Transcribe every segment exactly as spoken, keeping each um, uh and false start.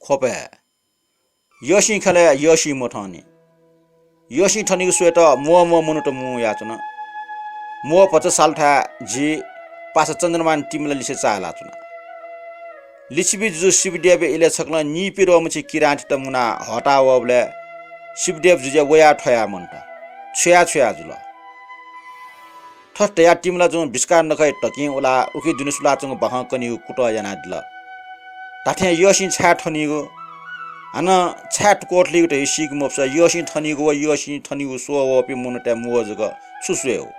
ख्वपय्। यःसिं खलय् यःसिं मथंनि। यःसिं थनीगु स्वयेत म्वः म्वः मनूत मुं वयाच्वन। म्वः भचा सालथाय् जि पासा चन्द्रमान तिमिला लिसे चाःहिलाच्वना। लिच्छवि जुजु शिवदेवया इलय् छकलं नीप्यद्वःमछि किराँतीत मुनाः हःता वःबलय् शिवदेव जुजुया वयाः थ्वया मन्त। छुया छुया जुल। थथे धयाः तिमिला जुं बिस्काः नखःया तकिं उलाः उखे दुने सुलाच्वंगु बाखं कनीगु कुतः यानादिल। धात्थें यःसिं छाय् थनीगु, हानं छाय् त्वःतलीगु धइगु सीके मफुसा यःसिं थनीगु व यःसिं थनीगु स्वः वःपिं मनूतय् म्वः जक छु स्वयेगु?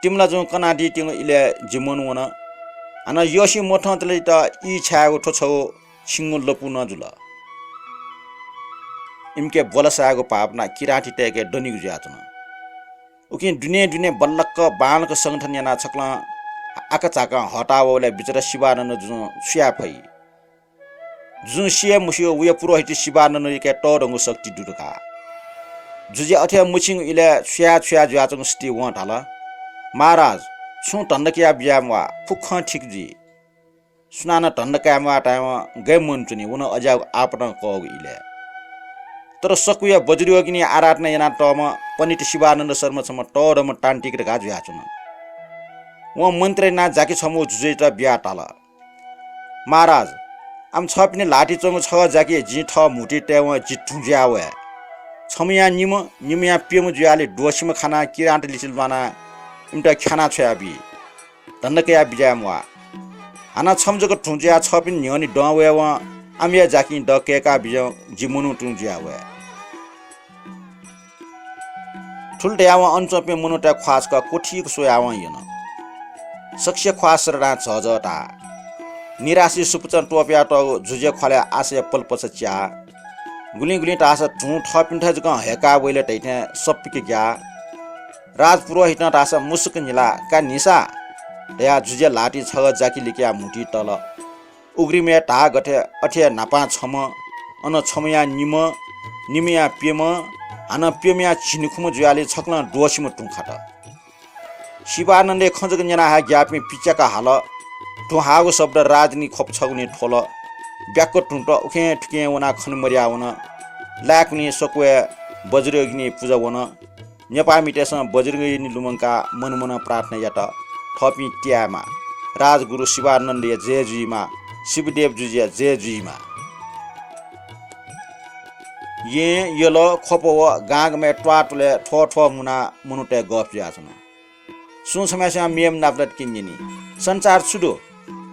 तिमिला जुं कनादीत्यंगु इलय् जि मन वन। हानं यःसिं मथंतलेत ई छायेगु थ्व छगू छिंगु लँपु नं जुल। इमिके ब्वलसायेगु भावना किराँतीतय्के दनिगु जुयाच्वन। उकिं दुने दुने बल्लाक बांलाक संगठन यानाः छकलं आकाझाकां हःता वःबलय् बिचरा शिवानन्द जुजुं छु याये फइ? जुजुं सि हे मस्यू, वया पुरोहित शिवानन्दयाके तःधंगु शक्ति दु धकाः। जुजुया अथे मछिंगु इलय् छुया छुया जुयाच्वंगु स्थिति वं धाल, महाराज, छुं धन्दा कयाः बिज्याये म्वाः, फुक्कं ठीक जुइ। सुनानं धन्दा काये म्वाः धायेवं गय् मन च्वनी, व नं अज्याःगु आपतं कःगु इलय्। तर सकुया वज्रयोगिनी आराधना यानातःम्ह पण्डित शिवानन्द शर्मा छम्ह तःधंम्ह तान्त्रिक धकाः जुयाच्वन। वं मन्त्र यानाः जाकि छम्ह जुजुयात बियाः धाल, महाराज, आम छःपिनि ल्हातिइ च्वंगु छगः जाकि जिं थः म्हुतुइ तयेवं जि धुँ जुया वये। छम्हया निम्ह, निम्हया प्यम्ह जुयालि द्वःसिम्ह खानाः किराँत लिसे ल्वानाः इमित ख्यानाः छ्वयाबी। धन्दा कयाः बिज्याये म्वाः। हानं छम्ह जक धुँ जुयाः छःपिनि न्ह्यःने दं वयेवं आमया जाकिं दः कय्काः बिज्यायेवं जि मनू तुं जुया वये। थुलि धयावं अन च्वंपिं मनूतय् ख्वाः छकः क्वथीक स्वयावं यन। सकसिया ख्वाः सरडां झःझः धाः। निराशया सुपुचं त्वपुयातःगु जुजुया ख्वालय् आशाया पलपछ च्याः। गुलिं गुलिं धाःसा धुं थःपिन्थाय् जकं हय्काः वइ ला धइथें सप्पिके ग्याः। राजपुरोहितं धाःसा मुसुक न्हिलाः का न्हिसा धयाः जुजुया ल्हातिइ छगः जाकि लिकयाः म्हुतुइ तल। उघ्रिमय् धाः गथे अथे हे न्हापां छम्ह, अन छम्हया निम्ह, निम्हया प्यम्ह, हानं प्यम्हया झिंनिखुम्ह जुयालि छकलं द्वःसिम्ह धुं खात। शिवानन्दया खँ जक न्यनाः हे ग्याःपिं पिच्याकाः हाल। धुं हाःगु शब्द राजधानी ख्वप छगुलिं थ्वल। ब्याक्क धुंत उखें थुखें वनाः खने मर्याः वन। लाय्कुलिं सकुवय् वज्रयोगिनी पुजा वन। नेपाःमितय्सं वज्रयोगिनी लुमंकाः मनमनं प्रार्थना यात। थःपिं त्यायेमा। राजगुरु शिवानन्दया जय जुइमा। शिवदेव जुजुया जय जुइमा। येँ, यल, ख्वप व गांगामय् त्वाःतुलय् थ्व थ्व मुनाः मनूतय् गफ जुयाच्वन। सुं छम्हय्सिं मेम्ह नापनात कि न्यनी, संसार छु दु?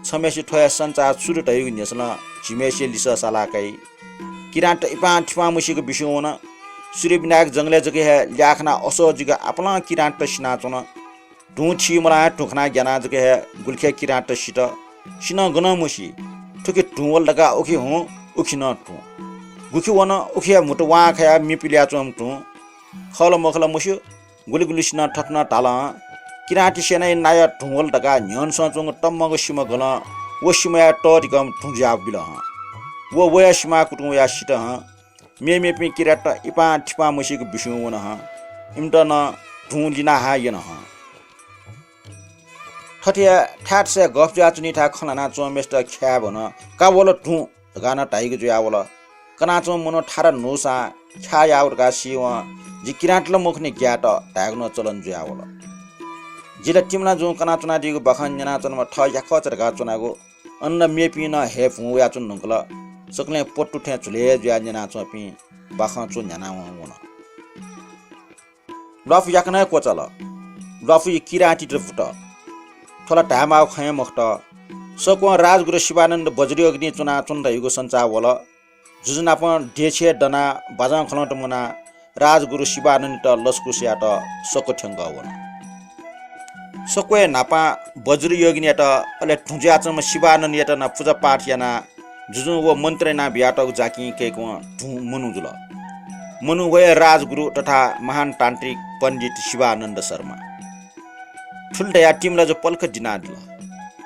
छम्हय्सिं थ्व हे संसार छु दु धइगु न्ह्यसलं झिम्हय्सिया लिसः साला काइ। किराँत इपां थिपां मसीक बिस्युं वन। सूर्यविनायक जंगलय् जक हे ल्याः खनाः असः जुइक आपालं किराँत सिनाच्वन। धुं थी मलां हे धुं खनाः ग्यानाः जक हे गुलिखे किराँत सित। सिनं गनं मसी। थुखे धुं वल धकाः उखे हुँ, उखे नं धुं। गुखे वन, उखे हे म्हुतु वां खयाः म्ये पिलयाच्वंम्ह धुं। खः ला मखु ला मस्यू, गुलि गुलिसिनं थथे नं धाल हं, किराँती सेनाया नायः धुं वल धकाः न्ह्यःनेसं च्वंगु तम्मंगु सिमा गलं व सिमाया तःधिकःम्ह धुं जुयाबिल हं। व वया सिमाय् कुतुं वयाः सित हं। मेमेपिं किराँतत इपां थिपां मसीक बिस्युं वन हं। इमित नं धुं लिनाः हां यन हं। थथे थाय् थासय् गफ जुयाच्वनीथाय् खँ ल्हानाच्वंम्हय्सित ख्याय् भन, का वल धुं धकाः नं धाइगु जुयावल। कनाच्वंम्ह मनू थारा न्हूसां ख्याः याःगु धकाः सीवं जि किराँत ला मखुनि ग्यायेत धायेगु नं चलन जुयावल। जि ला तिमिला जुं कनाच्वनादीगु बाखं न्यनाच्वनाम्ह थः याकःचा धकाः च्वनागु। अन ला मेपिं नं हये भुं वयाच्वन धुंकल। सकलें पत्तु थें झुले जुयाः न्यनाच्वंपिं बाखं च्वँ न्ह्यानावं वन। ल्वापु याकनं हे क्वचाल। ल्वापुइ किराँतीत बुत। थ्व ला धायेमाःगु खँ हे मखुत। सकुवं राजगुरु शिवानन्द वज्रयोगिनी च्वनाच्वन धइगु सञ्चार वल। जुजुनापं देछिय् दनाः बाजं खलंत मुनाः राजगुरु शिवानन्दयात लसकुस यायेत सकुव थ्यंकः वन। सकुवय् न्हापां वज्रयोगिनीयात अले धुं जुयाच्वंम्ह शिवानन्दयात नं पुजापाठ यानाः जुजुं व मन्त्र यानाः बियातःगु जाकिं कय्कवं धुं मनू जुल। मनू व हे राजगुरु तथा महान तान्त्रिक पण्डित शिवानन्द शर्मा। थुलि धयाः तिमिला जु पलख दिनादिल।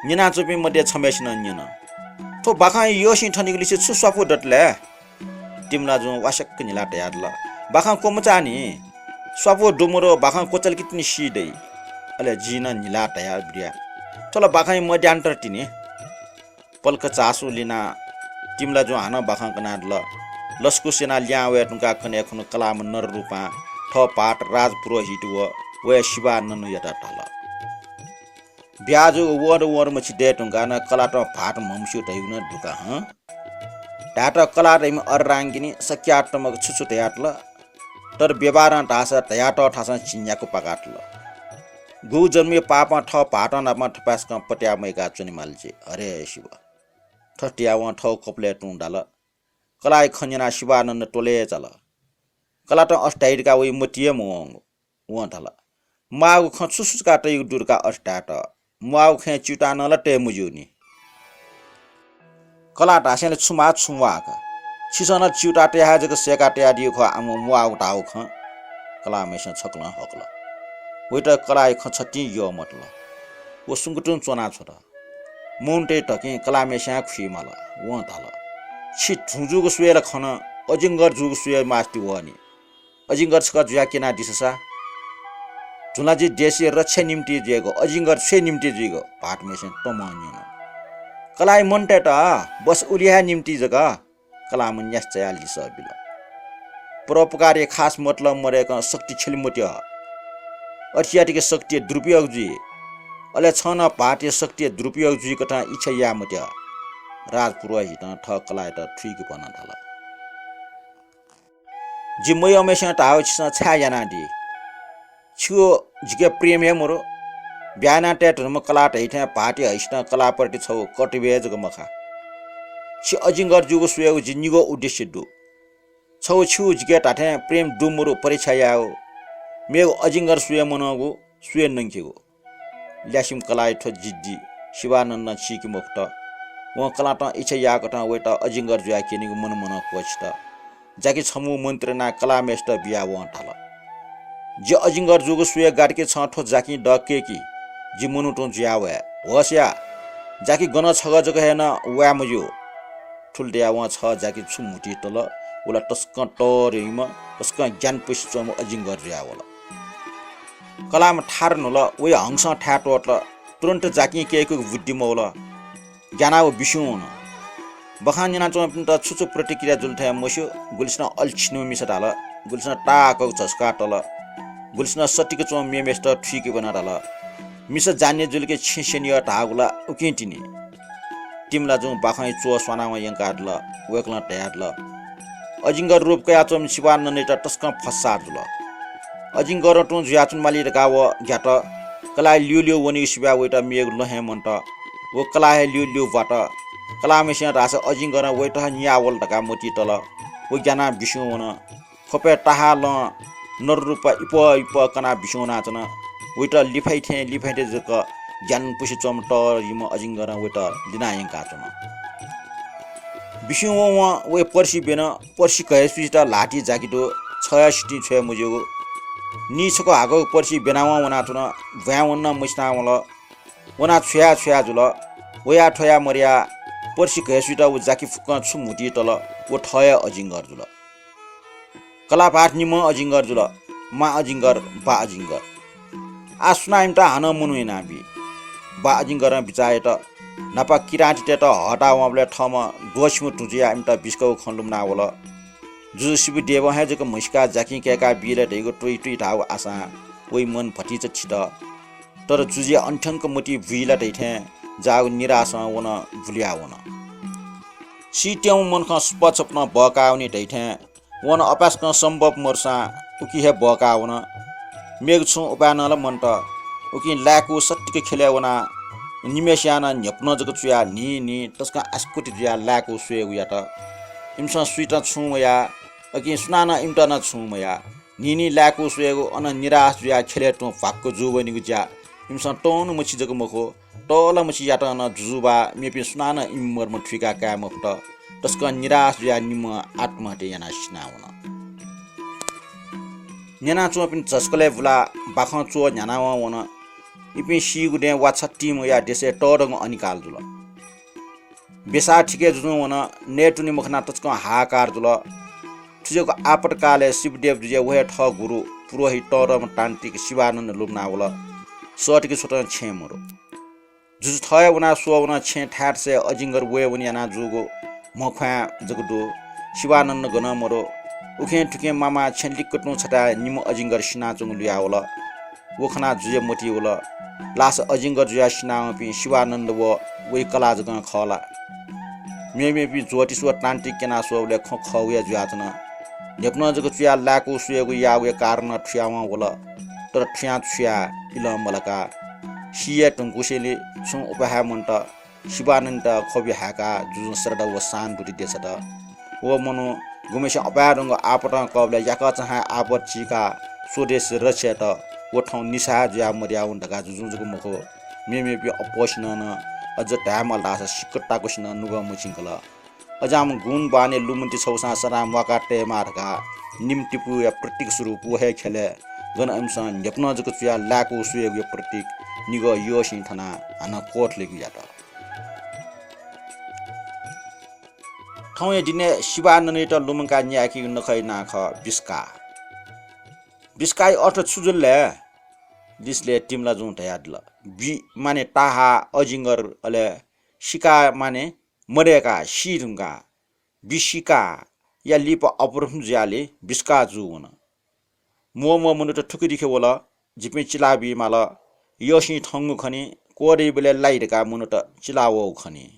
न्यनाच्वंपिं मध्ये छम्हय्सिनं न्यन, थ्व बाखं यःसिं थनीगु लिसे छु स्वापू दत ले? तिमिला जुं वासक्क न्हिलाः धयादिल, बाखं क्वमचाः नि, स्वापू दु मदु बाखं क्वचाल कि तिनि सी दइ। अले जिं नं न्हिलाः धयाबिया, थ्व ला बाखंया मध्यान्तर तिनि। पलख चासु लिनाः तिमलाजुं हानं बाखं कनादिल। लसकुस यानाः लिहां वये धुंकाः कन्हय् खुन्हु कलाःम्ह नररूपां थः भाःत राजपुरोहित व वया शिवानन्दयात धाल। ब्याहा जूगु वंर वंर मछि दये धुंकाः नं कलातं भाःत म्हमस्यू धइगु नं दु का हँ। धायेत कलाः धइम्ह अर्धाङ्गिनी सक्यातमक छु छु धयातल, तर व्यवहारं धाःसा धयातःथासं झिंन्याक्व पाकातल। गुगु जन्मया पापं थः भाःतं नापं थपाय्सकं पत्याः मयय्का च्वनेमाल जुइ। हरे शिव। थथे धयाः वं थःगु कपालय् तुं दाल। कलाःया खँ न्यनाः शिवानन्द त्वलय् चाल। कलातं अथे धाइ धकाः वइ मतिइ हे मवंगु। वं धाल, म्वाःगु खँ छु सुचुकाः तइगु दु धकाः अथे धायेत? म्वाःगु खँय् च्यूताः नं ला तये मज्यू नि। कलाः धासें ला छु म्वाः छु म्वाः का। छिसं नं च्यूताः तयाः हे जक सय्काः तयादीगु खः आः म्वाःगु धाःगु खँ। कलाःम्हेसिनं छकलं हकल। वइत कलाःया खँ छतिं यःमतल। व सुंक तुं च्वनाछ्वत। मनूतय् धकिं कलाःम्हेसिनं खुइमाल। वं धाल, छि धुं जूगु स्वये ला खन, अजिंगर जूगु स्वये मास्ति वः नि। अजिंगर छकः जुयाः क्यनादिसँ सा। धुं ला जि देशया रक्षा निम्तिं जुयागु, अजिंगर छुया निम्तिं जुयागु? भाःतम्हेसिनं तमं न्यन। कलाःया मनूतय्त बस उलि हे निम्तिं जक। कलाःम्हं न्यासि चायाः लिसः बिल। परोपकारया खास मतलब मदय्कं शक्ति छ्यले मत्यः। अथे यात कि शक्तिया दुरुपयोग जुइ। अले छं नं भाःतया शक्तिया दुरुपयोग जुइकथं इच्छा याये मत्यः। राजपुरोहितं थः कलाःयात थुइके भनं धाल। जि मयःम्हेसिनं धाःगु छिसं छाय् यानादी? छिगु जिके प्रेम हे मरु। ब्याहा याना तये धुंम्ह कलाः धइथें भाःतया हैसितं कलाःप्रति छगू कर्तव्य हे जक मखा। छि अजिंगर जूगु स्वयेगु जि निगू उद्देश्य दु। छगू छिगु जिके धाथें प्रेम दु मरु परीक्षा यायेगु। मेगु अजिंगर स्वये मनंगु, स्वये नंकेगु। ल्यासेम्ह कलाःया थ्व जिद्दी शिवानन्दं चीके मफुत। वं कलातं इच्छा याःकथं वइत अजिंगर जुयाः क्यनीगु मनमनं क्वःछित। जाकि छम्ह मन्त्री यानाः कलाःम्हेसित बियाः वं धाल, जि अजिंगर जूगु स्वये गात कि छं थ्व जाकिं दः कय्कि, जि मनू तुं जुयाः वये। होश या, जाकि गनं छगः जक हे नं वाये मज्यू। थुलि धयाः वं छगः जाकिं छु म्हुतुइ तल, व ला तसकं तःधंम्ह, तसकं ज्ञानपुसे च्वंम्ह अजिंगर जुयाः वल। कलाःम्ह थारु न्हुल, वया हंसं थाय् त्वःतल। तुरुन्त जाकिं कय्कूगु बुद्धि मवल। ग्यानाः व बिस्युं वन। बाखं न्यनाच्वंपिन्त छु छु प्रतिक्रिया जुल थें मस्यू, गुलिसिनं अल्छिन्हु मिसा धाल, गुलिसिनं ताःहाकःगु झसुकाः तल, गुलिसिनं सतिक च्वंम्ह मेम्हेसित थुइके ब्वना धाल। मिसा जान्ने जुल कि छेँ स्यनेयः धाःगु ला उकिं तिनि। तिमलाजुं बाखंया च्वः स्वानावं यंकादिल। वय्कलं धयादिल, अजिंगर रूप कयाच्वंम्ह शिवानन्दयात तसकं फस्सार जुल। अजिंगरं तुं जुयाच्वनेमाली धकाः व ग्यात। कलाः ल्यूल्यू वनीगु सिबय् वइत मेगु लँ हे मन्त। व कलाः हे ल्यूल्यू ब्वात। कलाःम्हेसिनं धाःसा अजिंगरं वइत हे नियावल धकाः मतिइ तल। व ग्यानाः बिस्युं वन। ख्वपय् ताहालं नररूपा इप्वः इप्वः कनाः बिस्युं वनाच्वन। वइत लिफाइ थें लिफाइ थें जक ज्ञानपुसे च्वंम्ह तःधंम्ह अजिंगरं वइत लिना यंकाच्वन। बिस्युं वं वं वया पर्सि ब्यन। पर्सि घय्सुइत ल्हातिइ जाकि दु, छगः हे सितिं छ्वये मज्यूगु। नी छकः हाकःगु पर्सि ब्यनावं वनाच्वन। ब्वाँय् वन नं मछिनावल। वनाः छुया छुया जुल। वया थ्वया मरया पर्सि घय्सुइत व जाकि फुक्कं छु म्हुतुइ तल, व थः हे अजिंगर जुल। कलाः भाःत निम्हं अजिंगर जुल। मां अजिंगर, बा अजिंगर। आः सुनां इमित हानं मनू यानाबी? बा अजिंगरं बिचाः यात। न्हापा किराँतीतय्त हःता वंबलय् थःम्हं द्वःछिम्ह धुँ जुयाः इमित बिस्कःगु खँ लुमना वल। जुजु शिवदेवं हे जक म्हसीकाः जाकिं कय्का बी ला धइगु त्वइ त्वइ धाःगु आशां वइ मन भतिचा थित। तर जुजुया अन्थ्यंक मतिइ बुइ ला धइथें जाःगु निराशं व नं बुलुया वन। सीत्याम्ह मनखं सुपाँचपाँनं बःकाः वनी धइथें व नं अपाय्सकं सम्भव मदुसां उकी हे बःकाः वन। मेगु छुं उपायं ला मन्त। उकिं लाय्कू सतिक ख्यलय् वनाः निम्हय्सियां नं न्ह्यपुनं जक चुयाः न्हिं न्हिं तसकं आसकुति जुयाः लाय्कू स्वयेगु यात। इमिसं सुइत छुं मयाः, उकिं सुनानं इमित नं छुं मयाः। न्हिं न्हिं लाय्कू स्वयेगु अन निराश जुयाः ख्यलय् तुं भ्वाक्क जू वनीगु ज्या इमिसं तःन्हु मछि जक मखु, तःला मछि यात नं जुजुबा मेपिं सुनानं इमि मर्म थुइका काये मफुत। तसकं निराश जुयाः निम्हं आत्महत्या यानाः सिनावन। न्यनाच्वंपिं झसकलय् बुलाः बाखं च्वः न्ह्यानावं वन। इपिं सीगु दँय् वा छतिं मवयाः देशय् तःधंगु अनिकाल जुल। बेसाः थिके जुजुं वन, नयेत्वने मखनाः तसकं हाहाकार जुल। थुजक आपतकालय् शिवदेव जुजुया व हे थः गुरु पुरोहित तःधंम्ह तान्त्रिक शिवानन्द लुमना वल। सःतके छुतं छेँ मरु। जुजु थः हे वनाः स्वः वन, छेँ थाय्तसय् अजिंगर वये वने याना जूगु म्हख्वाँय् जक दु। शिवानन्द गनं मदु। उखें थुखें मामां छेँ लिक्क तुं छथाय् निम्ह अजिंगर सिनाच्वंगु लुयावल। व खनाः जुया मतिइ वल। लास अजिंगर जुयाः सिनावंपिं शिवानन्द व वइ कलाः जकं खः ला? मेमेपिं ज्योतिष व तान्त्रिक क्यना स्वःबलय् खँ खःगु हे जुयाच्वन। न्ह्यःपुनं जक चुयाः लाय्कू स्वयेगु याःगु हे कारणं थुयावं वल। तर थुयां छु याये इलं मलाकाः। सी हे धुंकूसेंलि छुं उपाय हे मन्त। शिवानन्दयात ख्वबि हाय्काः जुजुं श्रद्धा व सहानुभूति देछात। व मनू गुम्हेसें अपाय्धंगु आपतं कःबलय् याकःचा हे आपत चीकाः स्वदेश रक्षा यायेत व थौं निसाः हे जुयाः मदयावं धकाः जुजुं जक मखु, मेमेपिं अप्वःसिनं नं अझ धायेमाल धाःसा सिक्क ताकुसिनं नुगः मछिंकल। अज्याःम्ह गुण बानय् लुमन्ति छवसां सदां म्वाका तयेमाः धकाः निम्ह तिपूया प्रतीक स्वरूप व हे ख्यलय् गन इमिसं न्ह्यःपुनं जक चुयाः लाय्कू स्वयेगुया प्रतीक निगः यःसिं थनाः हानं क्वथलेगु यात। थौंया दिनय् शिवानन्दयात लुमंकाः न्यायेकीगु नखःया नां खः बिस्का। बिस्काया अर्थ छु जुल ले? लिसलय् तिमलाजुं धयादिल, बि माने ताहा, अजिंगर, अले सिका माने मदय्काः, सी धुंकाः। बिसिकाया लिपा अपभ्रंश जुयाः लि बिस्का जू वन। म्वःम्वः मनूत थुकिदिखे वल, जिपिं चिला बीमाल, यःसिं थंगु खनी, क्वदइबलय् लाइ धकाः मनूत चिला वःगु खनी।